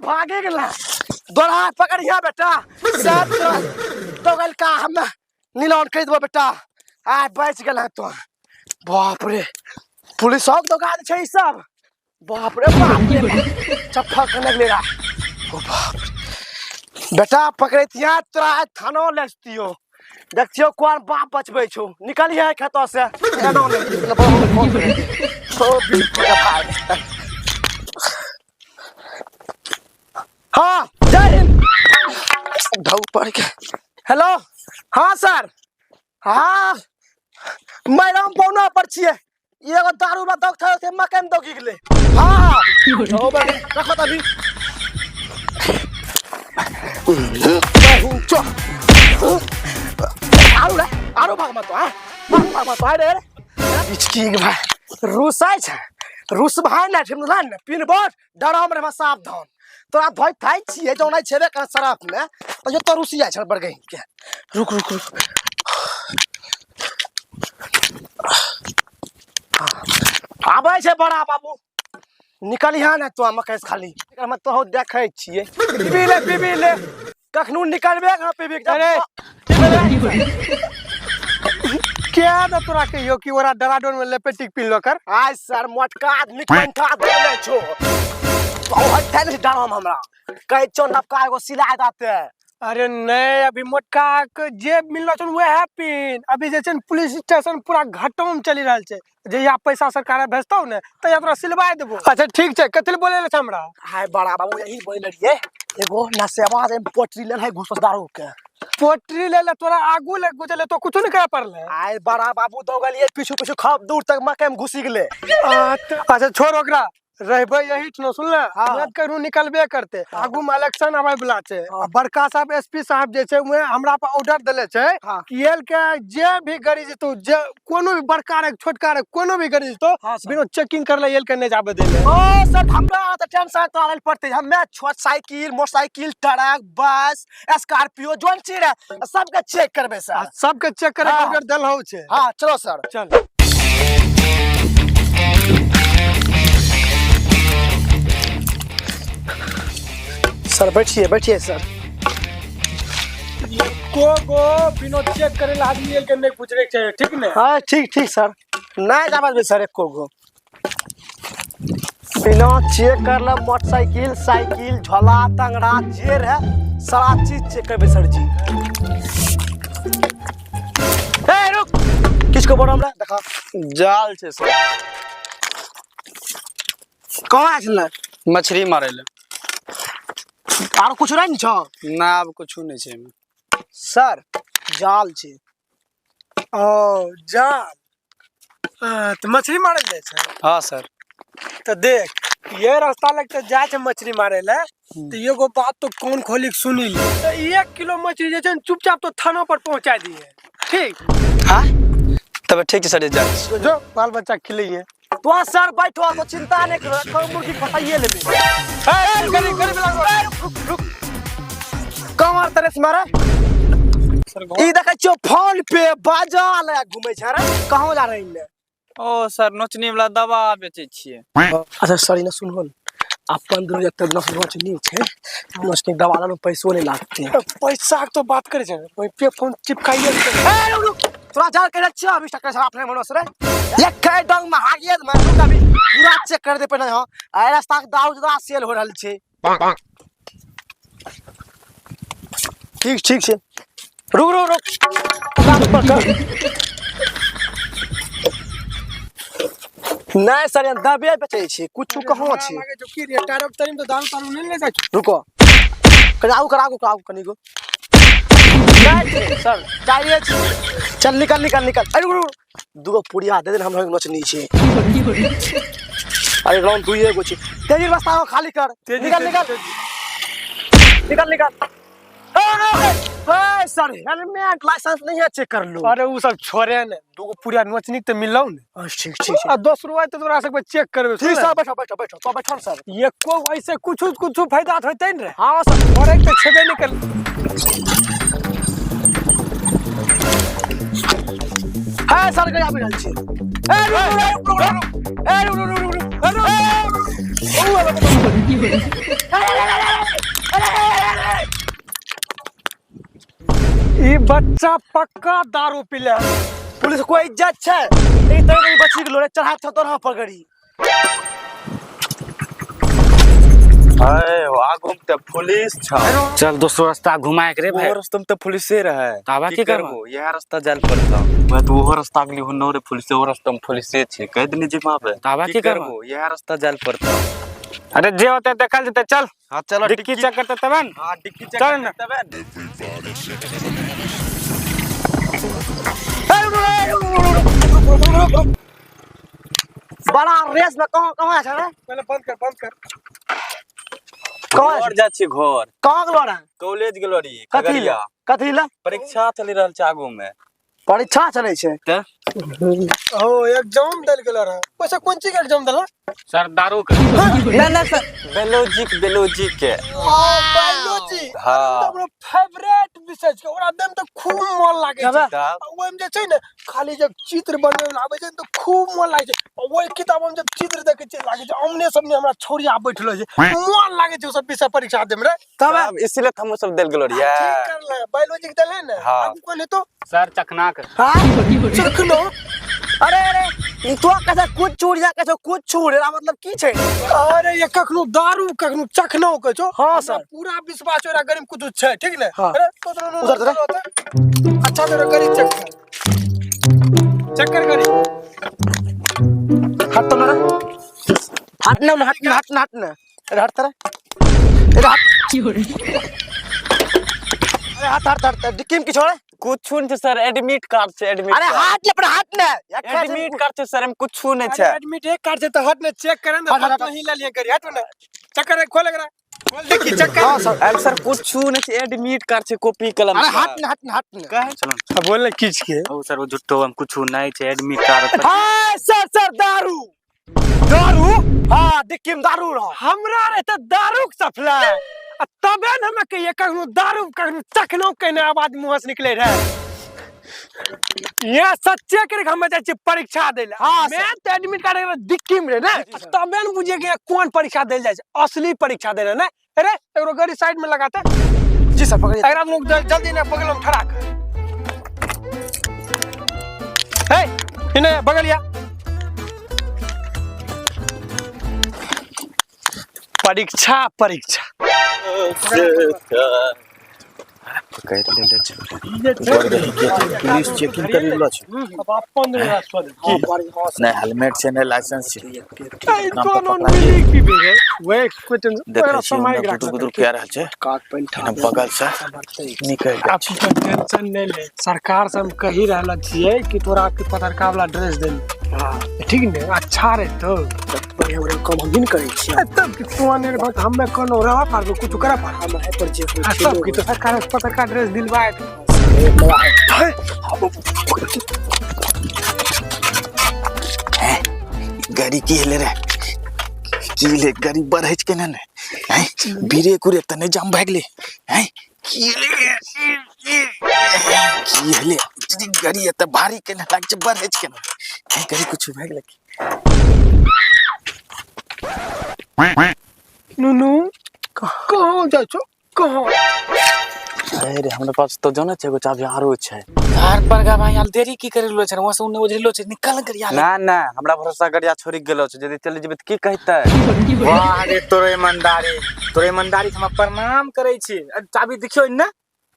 भागे गेला दोरा पकड़िया बेटा सब तोरा दौगल का हम नीलान कह देबो बेटा आय बच गेल तो बाप रे पुलिस सब दौगा दे छै ई सब बाप रे बाप रे चप्पा करने के लिए ओ बाप रे बेटा पकड़ैतिया तोरा आइ थानो ले जतियो देखतियो कोन बाप बचबै छौ निकलिहे खेतो से एना नहि ओ बीच भाई हाँ जय हिंद ढऊ पड़ के हेलो हाँ सर हाँ मैडम पौना पर छियै एगो दारू बा दौग था से मकई में दौगी गेलै हाँ हाँ ओ बड़ी रखो तभी चो आरू रे आरू भाग मत हाँ भाग भाग मत रे रे पिचकी के भाई रुसाइ छै रुस भाई ना ठिमला ने पिन बट डराम रे सावधान तोरा धोइ थाइ छियै जौन छेबे कर शराब में तो जो तो रुसी जाइ छै बड़ गई के रुक रुक रुक आबै छै बड़ा बाबू निकलिहा ने तो मकई से खाली एकरा में तो देखै छियै पीबी ले पीबी ले कखनो निकलबे कहाँ पीबी के अरे क्या न तोरा कहियो कि ओरा डराडोन में लपेटिक पिन कर आय सर मोटका आदमी कंठा दे छो तो हटै ने डराम हमरा कहै छौ नबका एगो सिलाय दाते अरे नहीं अभी मोटका के जे मिललो छन वएह पिन अभी जे छै ने पुलिस स्टेशन पूरा घाटो में चलि रहल छै जहिया पैसा सरकार भेजतौ ने तहिया तोरा सिलवाय देबो अच्छा ठीक छै कथी लए बोले छै हमरा हाय बड़ा बाबू यही बोल रहिए एगो नशेबा जे पोटरी लेल है घुस दारू के पोटरी ले ले तोरा आगू ले गुजरले तो कुछो नहीं करे पड़ले आय बड़ा बाबू दौगलिए पीछू पीछू खब दूर तक मकई में घुसी गेले अच्छा छोड़ ओकरा रहबै यही ठिना सुनले हाँ। हमरा करू निकलबे करते आगू में इलेक्शन आबै वाला छै आ बड़का साहब एसपी साहब जे छै उहे हमरा पर ऑर्डर देले छै हाँ। कि एल के जे भी गाड़ी जेतो जे कोनो भी बड़का रे छोटका रे कोनो भी गाड़ी जेतो हाँ, सर। बिना चेकिंग करले एल के नहीं जाबे देले ओ सर हमरा तऽ टेंशन तो आनल पड़ते हमे छोट cycle motorcycle truck bus Scorpio zone चीज है सबके चेक करबे आ सर सबके चेक करे के हाँ। ऑर्डर देल हो छै हाँ चलो सर चल सर बैठिए बैठिए सर को गो बिना चेक करे ला आदमी एल के नहीं गुजरे के चाहिए ठीक ने हाँ ठीक ठीक सर नहीं जाबे देबै सर एको गो बिना चेक करले मोटरसाइकिल साइकिल झोला तंगड़ा जे रहे सारा चीज चेक करबै सर जी ए रुक किसको बोल हमरा देखा जाल छै सर कहाँ आयल छलै मछली मारै लए आर कुछ नहीं ने छौ ना आब कुछो नहि छै एहिमे सर जाल छै ओ जाल तऽ मछली मारै जाइ छै हाँ सर तऽ देख ये रास्ता लग तऽ जाइ छै मछली मारै लए तऽ एगो बात तो कान खोली के सुनी ले तऽ 1 किलो मछली जे छै ने चुपचाप तो थाना पर पहुंचा दिए ठीक हाँ तब ठीक छै सर जाइ छी जो बाल बच्चा खिलैये तो सर बैठो तो चिंता नहीं करो एको मुर्गी फसाइए लेबे गरीब गरीब रुक रुक कहाँ तरह से मारा सर ई देखै छियो फोन पे बाजा लगा घूमै छै रे कहाँ जा रहे हैं ओ सर नोचनी वाला दवा बेचै छियै अच्छा सॉरी ना सुनहो न अपन दुनू जब तक नस नहीं छै नस दवा लानो पैसो नहीं लागते पैसा के तो बात करे छै ओइ पे फोन चिपकाइए ए रुक रुक तोरा जान के छियो अभी टक्कर से अपने मनोस रे एक के डंग में हागिए में रुक अभी पूरा चेक कर दे पहले हां आ रास्ता के दारू जरा सेल हो रहल छै ठीक ठीक छै रुक रुक रुक गाड़ी पकड़ नहीं सर यहाँ दबे बेचै छी कुछ कहाँ छी लागे जो की रे टायर तरीम तो दारू तारू नहीं ले जाइ छै रुको कनि आगू कर आगू कर आगू कनि गो नहीं छै, सर चाहिए छी। चल निकल निकल निकल अरे रुक, रुक दूगो पुड़िया दे दे हमरा नोचनी छै अरे राउंड दुइए गो छै तेजी रास्ता खाली कर निकल निकल निकल निकल ए, ए, ए, सर हेलमेट लाइसेंस नहीं है चेक कर लो अरे उ सब छोड़े ने दूगो पूरा नोचनी के तऽ मिलौ ने अच्छा, ठीक ठीक ठीक आ 10 रुपया तऽ तोरा सबके चेक करबे ठीक सर बैठो बैठो बैठो तो बैठो न सर एको ऐसे कुछ कुछ फायदा होतै ने रे हाँ सर छोड़े के तऽ छेबे नहीं कर है सर गया भी रहल छी ए रुक रुक रुक रुक ए रुक रुक रुक रुक ए, रुक, ई बच्चा पक्का दारू पीले है। पुलिस कोई इज्जत छै लेकिन तोरे नहीं बची गेलो रे चढ़ा छौ तोरा पगड़ी। अरे आगू में तऽ पुलिस छौ। चल दोसरो रास्ता घुमाए के रे भाई। ओहो रास्ता में तऽ पुलिसे रहे। आबा की करबो? इएह रास्ता जाय लए पड़तौ। मैं तऽ ओहो रास्ता गेली होनो रे पुलिसे, ओहो रास्ता में पुलिसे छै। कहि देने जिमाबे। आबा की करबो? इएह रास्ता जाय लए पड़तौ। अरे जे होते देखल जेतै, चल। हाँ चलो, डिक्की चेक करते तबे न। हाँ डिक्की चेक चल न। करते तबे न। बड़ा रेस में कहाँ कहाँ छै रे? पहले बंद कर, बंद कर। कहाँ घर जाइ छियै घर। कहाँ गेलो रे? कॉलेज गेलो रही। कथी ले? खगड़िया। कथी ले? परीक्षा चलि रहल छै आगू में। परीक्षा चलै छै। तऽ ओ एग्जाम देल गेलो रहे। पैसा कोन चीज के एग्जाम देला? सर दारू के। ना ना सर, बेलोजी बेलोजी के। बायोलॉजी। हाँ। हमरो फेवरेट विषय छै, ओकरा देम तऽ खूब मन लागै छै। तबे? तब? आ ओहिमे जे छै ने खाली जब चित्र बनबै लए आबै छै ने तऽ खूब मन लागै छै। आ ओहि किताब मे जब चित्र देखै छियै लागै छै आमने सामने हमरा छौड़िया बैठलो छै, मन लागै छै ओ सब विषय परीक्षा देम रे। तबे? तब इसीलिए तऽ हमहूँ सब देल गेलो रहियै। ठीक करले, बायोलॉजी के देले ने। हाँ। आगू कोन हेतो? सर चखना के। हाँ? चखनो। अरे अरे ई तो कैसे कुछ छूट जा कैसे कुछ छूट, एरा मतलब की छै? अरे ये कखनो दारू कखनो चखनो कहै छौ। हाँ, हमरा सर। पूरा विश्वास छै ओकरा गरीब कुछ छै, ठीक ने? हाँ। अरे, तो तो उधर, उधर। अच्छा तोरा गरीब चेक कर। चेक कर गरीब। हट तो ना रे। हट ना, हट ना, हट ना, हट ना। अरे हट तेरे। अरे हट। अरे हट, हट, हट, डिक्की में की छोड़े? कुछ नहीं छै सर, एडमिट कार्ड छै, एडमिट अरे कार्ड। हाथ ले अपना हाथ ने। एडमिट कार्ड छै सर, एमे कुछ नहीं अरे छै। एडमिट एक कार्ड छै तऽ हट ने, चेक करे ने, हट, हट, हट। तो ही ले लिए करी, हट ने। चेक करे, खोल एकरा। खोल देखी, चेक कर। हाँ, सर। अरे सर कुछ नहीं छै, एडमिट कार्ड छै, कॉपी कलम अरे छै। हट ने, हट ने, हट ने। काहे? चलो। अब बोल ने किछ के। ओ सर वो झुट्टो हम कुछ नहीं छै, एडमिट कार्ड। हाँ, सर, सर, दारू। दारू? हाँ, डिक्की में दारू रहो। हमरा रे तऽ दारू के सप्लाई। आ तबे ने हमे कहिए कखनो दारू कखनो चखनो कहने आवाज मुँह से निकले रहे। ये सच्चे के हमे जाइ छियै परीक्षा दै लए। हाँ, सर। मैं तऽ एडमिट कार्ड एकरा डिक्की में रहे ने, तबे ने बुझिए कि कोन परीक्षा देल जाइ छै, असली परीक्षा दे रहे ने। अरे एकरो गाड़ी साइड में लगाते। जी सर, पकड़िए। एकरा लोग जल्दी ने बगल में ठड़ा कर। हे, इने बगलिया। परीक्षा, परीक्षा। पुलिस चेकिंग करी रहलो छै। नहीं हेलमेट छै, नहीं लाइसेंस छै। दोनों मिली पीबे रे। वे कोई टेंशन देखै छी ओने गुदुर गुदुर कए रहल छै। एने बगल से निकल गेल आप छै। टेंशन नहीं ले, सरकार से हम कही रहल छियै कि तोरा के पतरका वाला ड्रेस देल। ठीक ने, अच्छा रे तो। बढ़िया बढ़िया काम हम नहीं करै छियै। तब कि तू ने बात हमे कोनो रह पारबो, कुछ करा पारबो। हम है पर जे होइ आ छै सब की तो सरकार के पतरका ड्रेस दिलवाए। गाड़ी की हेले रे? की ले गाड़ी बढ़ै छै केना ने? हैं? ब्रेक उरेक तऽ नहि जाम भए गेलै? हैं? की हेले? की हेले? गाड़ी एते भारी केना लागै छै, बढ़ै छै केना? हैं, गाड़ी कुछ भए गेलै की? नुनू कहाँ जाइ छौ? कहाँ? अरे हमरा पास तो जानै छै एगो चाभी आरो छै। घर पर गा भाई, आल देरी की करे लो छै, वहां से उन्ने ओझेलो छै, निकल कर यार। ना ना, हमरा भरोसा गरिया छोड़ी गेलो छै, यदि चलि जेबै तऽ की कहतै? वाह रे तोरे ईमानदारी, तोरे ईमानदारी के हम प्रणाम करै छी। अरे चाभी देखियो ने।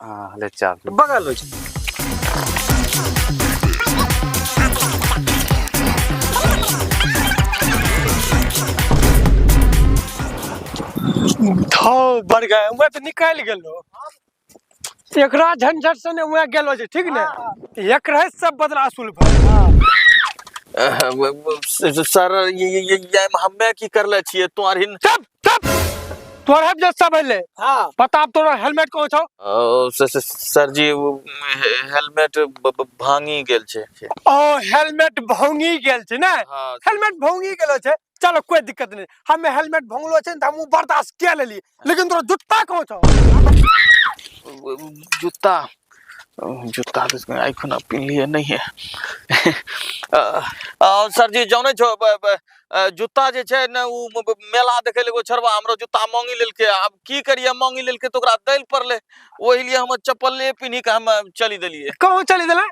हाँ, ले चाभी। बगल होइ छै। धौ बढ़ गए, उहे तऽ निकलि गेलो। एकरा झंझट से ने उहे गेलो छै, ठीक ने? एकरे सब बदला असूल भए। सर, ये हमे की करले छियै? तोहर चुप, चुप। तोहर जे सब भेलै। हाँ। बता तोरा हेलमेट कहाँ छौ? ओ, सर जी, वो हेलमेट भांगी गेल छै। ओ हेलमेट भांगी गेल छै ने? हाँ। हेलमेट भांगी गेलो छै। चलो कोई दिक्कत नहीं, हमें हेलमेट भांगलो छै ने तऽ हम बर्दाश्त के लेली, लेकिन तोरा जुत्ता कहाँ छौ? जूता जूता आइ खुना पिन्हलियै नहीं है। सर जी जानै छो, जूता जे छै ने उ मेला देखै लए एगो छड़बा हमरो जूता मांगी लेलकै। आब की करियै, मांगी लेलकै तऽ ओकरा दै लए पड़लै, ओहि लिए हम चप्पले पिन्ही के हम चलि देलियै। कहूँ चलि देलै?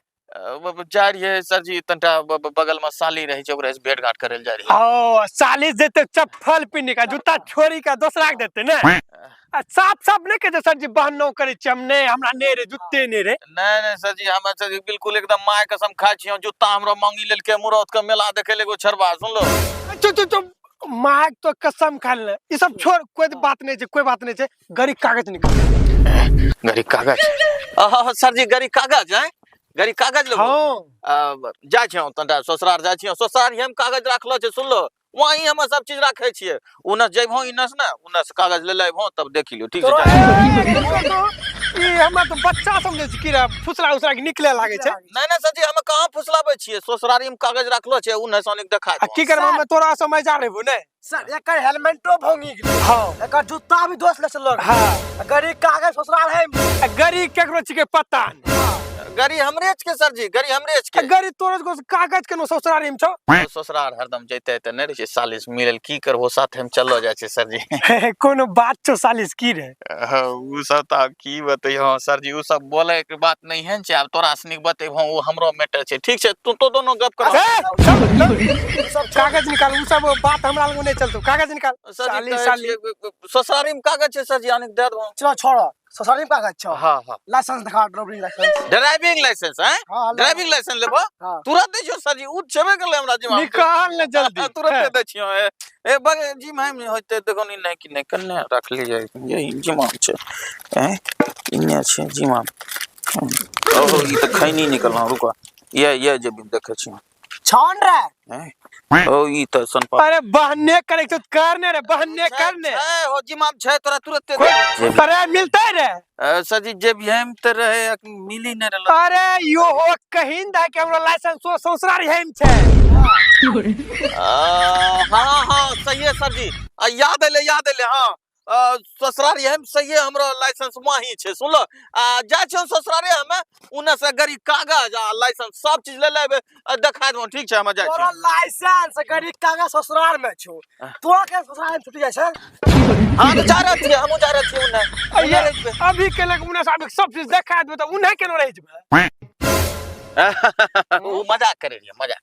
जाइ रहियै सर जी, तनिटा बगल में साली रहै छै, ओकरा से भेंट घाट करै लए जाइ रहियै। ओ साली जेतै चप्पल पिन्ही के जूता छोड़ी के दोसरा के देतै ने? आ साफ साफ नहि कहै छै सर जी बहनो करै छियै हम, नहि हमरा नहि रे जूते नहि रे। नहीं नहीं सर जी, हम सर जी बिल्कुल एकदम my कसम खाइ छियौ, जूता हमरो मांगी लेलकै मुरौत के मेला देखै लए एगो छड़बा। सुनलो? चुप चुप चुप, my तो कसम खा ले, ई सब छोड़, कोई बात नहीं छै, कोई बात नहीं छै। गरी कागज निकाल। गरी कागज? आहा सर जी गरी कागज है, गरी कागज लेबो? हाँ। जाइ छियौ तनिटा ससुरार जाइ छियौ, ससुरार हम कागज राखलो छै, सुनलो? वहीं हम सब चीज राखे छियै, उनस जइबहो इनस ने उनस कागज ले लेबहो तब देखि लियो। ठीक छै। ई हमरा तो बच्चा समझै छै की रे, फुसला उसला के निकले लागे छै। नहीं नहीं सर जी, हम कहाँ फुसलाबै छियै, ससुरारी में कागज राखलो छै, उनस आनिक देखा। आ की करबो, हम तोरा समय जा रहबो ने सर? एकर हेलमेटो भोंगी गेलै। हाँ। एकर जूता भी दोस्त ले चललो। हाँ। गरी कागज ससुराल है। आ गरी केकरो छिके पता नहीं। गरी हमरे के सर जी, गरी हमरे के। गरी तोरे को कागज के नो ससुरारी में छौ। ससुराल हरदम जैते ते नहीं रहै छै, सालिस मिलल की करबो, साथे में चललो जाइ छै सर जी। कोनो बात छौ सालिस की रे? हाँ, उ सब तऽ आब की बतैयौ सर जी, उ सब बोले के बात नहीं है छै, आब तोरा सनिक बतेबहो उ हमरो मैटर छै। ठीक छै, तू तो दोनों गप कर। सब कागज निकाल, उ सब बात हमरा लग नहीं चलतो, कागज निकाल। साली साली ससुरारी में कागज छै सर जी, आनिक दे देबो। चलो छोड़ो, ससुरारी में कागज छौ। हाँ हाँ। लाइसेंस दिखा, ड्राइविंग लाइसेंस। ड्राइविंग लाइसेंस है? हाँ, ड्राइविंग लाइसेंस लेबो? हाँ। तुरंत दै छियौ सर जी, उ छेबे करलै हमरा जिम्मा। निकाल ने जल्दी। तुरंत दै छियौ। ए बग जी मैं होते देखो नी नहीं कि नहीं कन्ने रख ली जाए, यही जिम्मा छै। ए इन्ने छै जिम्मा। ओ ई त खैनी निकलना, रुको ये जे भी देखै छियौ। छान रे। ओ ई त सनपा। अरे बहने करे तो करने रे, बहने करने। हो जिम्मा छै तोरा तुरंत। अरे मिलते रे सर जी, जे भी हम त रहे मिली नहीं रहलो। अरे यो हो कहिन दा के हमरा लाइसेंस ससुरारी हम छै। हाँ हाँ सही है सर जी, याद एले, याद एले। हाँ ससुरारी हम सही है, हमरो लाइसेंस वहीं छै। सुनलो? जाइ छियौ ससुरारी हमे, उन्ने से गरी कागज आ लाइसेंस सब चीज ले लेबे, देखा देबो। ठीक छै, हम जाइ तोरा छियौ। लाइसेंस गरी कागज ससुराल में छौ, तोरा के ससुराल में छुटी जाइ छै? हाँ तो जा रहल छियै, हमहूँ जा रहल छियै उन्ने। अभी के लग उन्ने से अभी सब चीज देखा देबो त उन्ने केना रहि जेबै? उ मजाक करे रहियै, मजाक।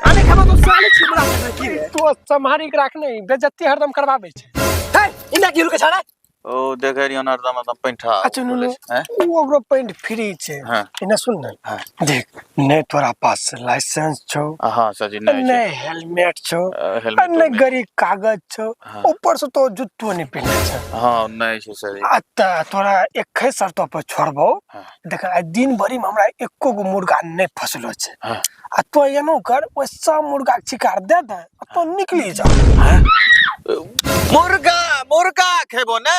अरे खबर तो साले छी हमरा की रे? तो सम्हारी के राखने बेइज्जती हरदम करवाबै छै। हे इना की रुके छाड़ा? ओ देखे रहियो हरदम एकदम पैंठा। अच्छा नुनू, उ ओकरो पैंट फ्री छै। हाँ। इना सुन ने। हाँ। देख, नहीं तोरा पास लाइसेंस छौ। हाँ सर जी, नहीं नहीं हेलमेट छौ, हेलमेट नहीं गरी कागज छौ, हाँ। ऊपर से तो जुत्तो नहीं पिन्हले छै। हाँ नहीं छै सर जी। आ त तोरा एक शर्त पर छोड़बौ। हाँ। देख आइ दिन भरि में हमरा एको गो मुर्गा नहीं फसलो छै। हाँ। आ तो एनो कर, ओइ सब मुर्गा के शिकार दे दे आ तो निकली जा। मुर्गा मुर्गा खेबो ने,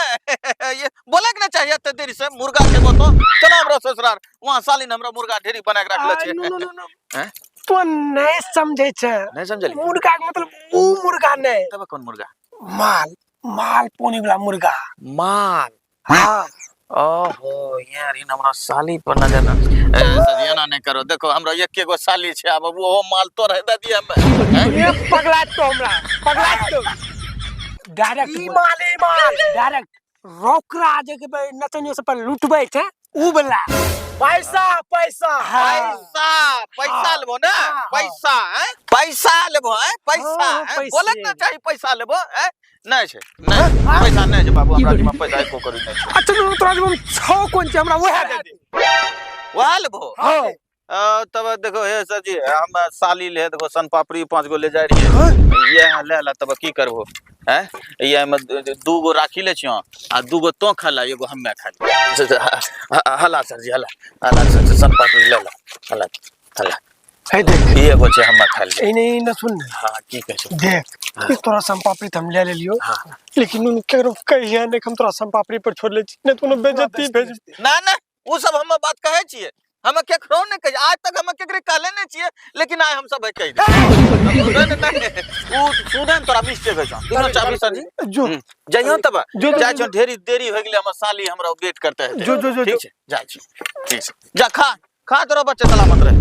ये बोले के ना चाहिए एते देरी से मुर्गा खेबो तो चलो हमरा ससुराल, वहाँ सालिन हमरा मुर्गा ढेरी बना के रखले छै। नो नो नो नो, हैं? तो नहीं समझे छै। नहीं समझली? मुर्गा के मतलब ऊ मुर्गा नहीं। तब कौन मुर्गा? माल, माल पोनी वाला मुर्गा। माल? हाँ। ओहो यार, इन हमरा साली पर नजर ना। सर जी, एना नहीं करो, देखो हमरा एक एगो साली छै, आब ओहो माल तो रह दे दिए हमे। ये पगला तो हमरा, पगला तो। डायरेक्ट ई माल, ई माल। डायरेक्ट रोकरा जे के नचनियो से पर लुटबै छै ऊ वाला। पैसा पैसा। हाँ। पैसा पैसा लेबो ना? हाँ। पैसा हैं? पैसा लेबो हैं? पैसा हाँ, हैं? पैसे। बोले ना चाहिए पैसा लेबो हैं? नहीं छै, नहीं, पैसा नहीं छै बाबू, हमरा जिम्मा पैसा एको कौड़ी नहीं छै। अच्छा नुनू, तोरा जिम्मा छौ कोन छै, हमरा वएह दे दे। वएह लेबो? हाँ। तब देखो हे सर जी, हम साली ले देखो सन पापड़ी 5 गो ले जाय रहियै, इएह ले ला, तब की करबो हैं? इएह में 2 गो राखी ले छियौ आ 2 गो तो खा ला, एगो हम्मे खा ले। हला सर जी, हला हला सर जी, सन पापड़ी ले ला, हला हला। हे देख, ई एगो छै हम्मे खा ले। ए नहीं ना सुन ने। हाँ, की कहै छै? देख, ई तोरा सन पापड़ी त हम ले लेलियो। हाँ। लेकिन उन केकरो कहिया नहीं हम तोरा सन पापड़ी पर छोड़ ले छी, नहीं तो बेइज्जती भेज। ना ना, उ सब हम बात कहै छियै, हम केकरो नहीं कहिए, आज तक हम केकरे कहले नहीं छियै, लेकिन आइ हम सब कहि देबै। नहीं, नहीं, नहीं, उ सुने ने तोरा मिस्टेक होइ छौ। दिनो चाबी सर जी। जो। जइयो तब। जो, जो, जाइ जो। छौ, ढेरी देरी होइ गेलै, हमर साली हमरा वेट करते हेतै। जो, जो, जो, ठीक छै, जाइ छी। ठीक छै, जा खा खा, तोरा बच्चा सलामत रहे।